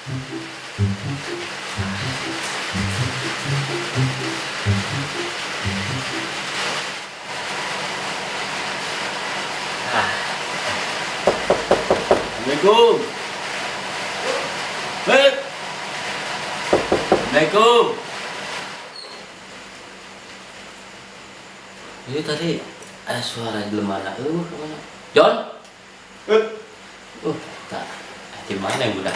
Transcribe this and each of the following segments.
Ah. Assalamualaikum. Hei. Assalamualaikum. Ini tadi ada suara jelema mana? Kemana? John? Tak. Di mana yang budak?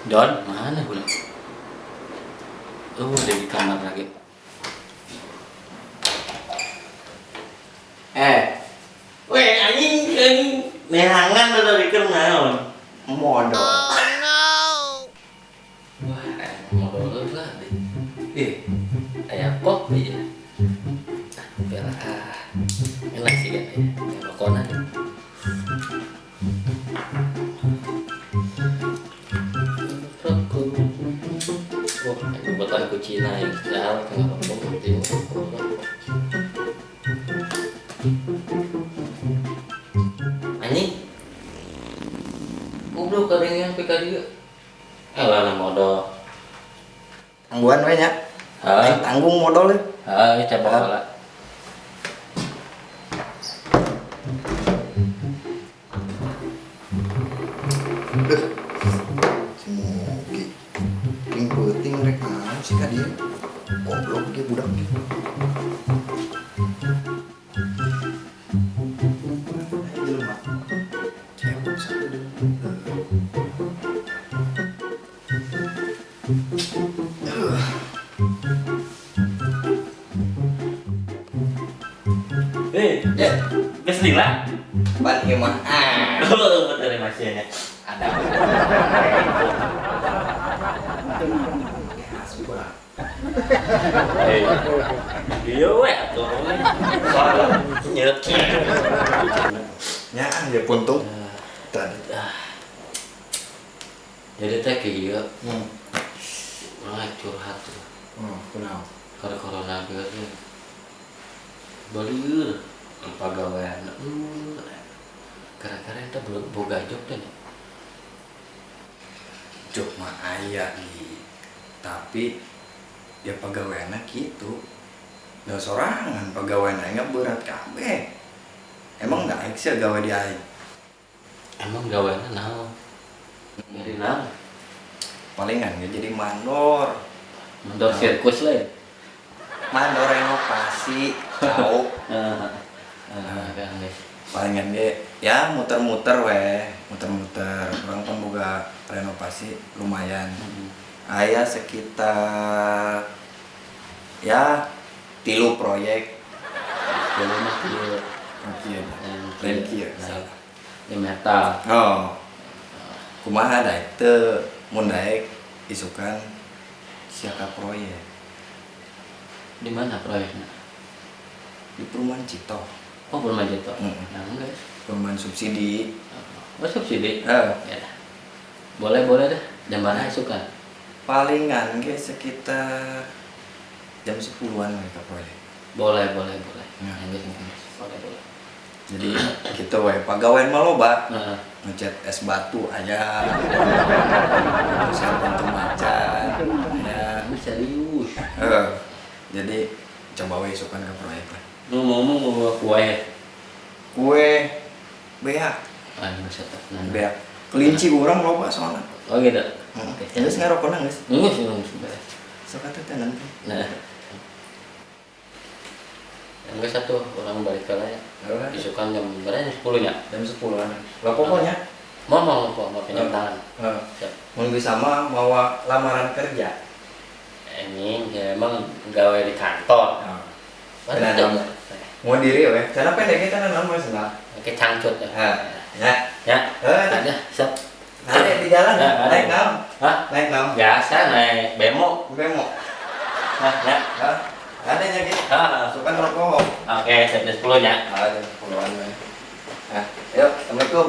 John, mana budak? Oh, ada di kamar lagi. Eh, weh anjing anjing neangan udah mikir naon. Modal. Wah, modal lah. Eh, aya kopi ya. Biar ah, enak sih kan ya. Rokona nih. Rokok. Oh, buatan kucina yang jauh tengah rokok rokok. Anjing. Goblok kadang PK dia. Eh lah modal. Tangguhan we nya. Hah? Aing tanggung modal ya. Ah, coba lah. Duh. Si Mogi. Ping peuting rek naon sih ka dieu? Goblok ge budak ge. Jelema. Cewek satu deh. Eh, Ya, geus lila. Pan ieu mah ah. Oh, bener masih nya. Ada. Asuba. Eh. Iya we atuh. Soalnya nyeki. Nya ya puntung. Tadi. Jadi teh kieu, urang curhat tuh. Kunaon? Karena corona kieu teh. Balieur pagawean. Gara-gara eta boga job teh nya. Job mah aya gi. Tapi ya pagaweanna kitu. Da sorangan pagawean aing berat kabeh. Emang daek sih gawe di aing. Emang gaweanna naon? Dari naon? Palingan ge jadi mandor. Mandor sirkus lah ya. Mandor renovasi, tahu. Heeh. Heeh, kan guys. Palingan ge ya muter-muter weh, muter-muter. Urang kan boga renovasi lumayan. Aya sekitar ya 3 proyek. Tilu mah kieu. Oh, kieu. Lain Lain kieu. Nah, di metal. Oh. Kumaha daek teu mun daek isukan sia ka proyek. Di mana proyeknya? Di Perumahan Cito. Oh, Perumahan Cito. Heeh. Nah, enggak. Perumahan subsidi. Oh, subsidi. Heeh. Ya dah. Boleh, boleh deh. Jam mana isukan? Palingan ge sekitar jam 10-an mereka proyek. Boleh, boleh, boleh. Ya. Enggak, enggak. Boleh, boleh. Jadi gitu we, pagawean mah loba. Heeh. Ngecat es batu aja. Terus yang pintu macan aya. Ini serius. Heeh. Jadi coba we isukan ke proyek lah. Ngomong-ngomong mau bawa kue. Kue beak. Ah, ini bisa tak. Nah, Beak. Kelinci urang loba soalnya. Oh gitu. Heeh. Oke. Geus ngarokona geus. Geus, geus beres. Sok atuh teh nanti. Nah. Enggak satu orang balik ke lah ya. Heeh. Isukan jam berapa? Jam 10 nya. Jam 10-an. Lah pokoknya Mau mau mau mau pinjam tangan. Heeh. Siap. Mun bisa mah mawa lamaran kerja. Ini ya emang gawe di kantor. Heeh. Mana Nah, tuh? Mau diri we. Celana pendek kita naon mah cenah. Oke cangcut ya. Heeh. Ya. Ya. Heeh. Ada, siap. Naik di jalan, Nah, naik naon? Hah? Naik naon? Biasa naik bemo. Bemo. Nah, ya. Hah? Ada nya gitu. Ah, Sukan rokok. oke, siap jam 10 nya. Ah, jam 10-an we. Nah, yuk, Assalamualaikum.